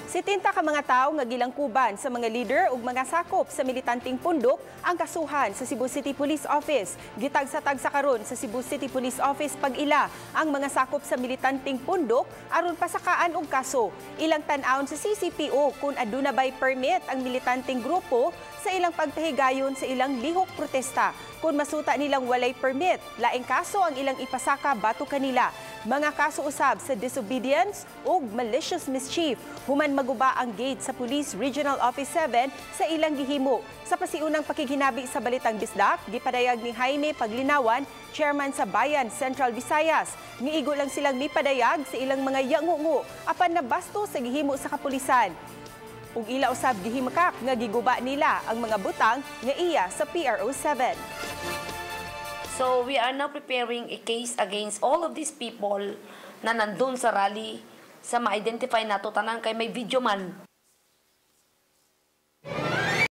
70 ka mga tawo nga gilangkuban sa mga leader ug mga sakop sa militanteng Pundok ang kasuhan sa Cebu City Police Office. Gitagsa-tagsa karon sa Cebu City Police Office pag-ila ang mga sakop sa militanteng Pundok aron pasakaan og kaso. Ilang tan-awon sa CCPO kung aduna bay permit ang militanteng grupo sa ilang pagpahigayon sa ilang lihok protesta. Kung masuta nilang walay permit, laing kaso ang ilang ipasaka batok kanila. Mga kaso usab sa disobedience ug malicious mischief human maguba ang gate sa Police Regional Office 7 sa ilang gihimo. Sa pasiunang pakighinabi sa Balitang Bisdak, gipadayag ni Jaime Paglinawan, chairman sa Bayan Central Visayas, niigo lang silang mipadayag sa ilang mga yangungo apan nabasto sa gihimo sa kapulisan. Ug ila usab gihimakak nga giguba nila ang mga butang nga iya sa PRO 7. So we are now preparing a case against all of these people na nandun sa rally sa ma-identify nato tanan kay may video man.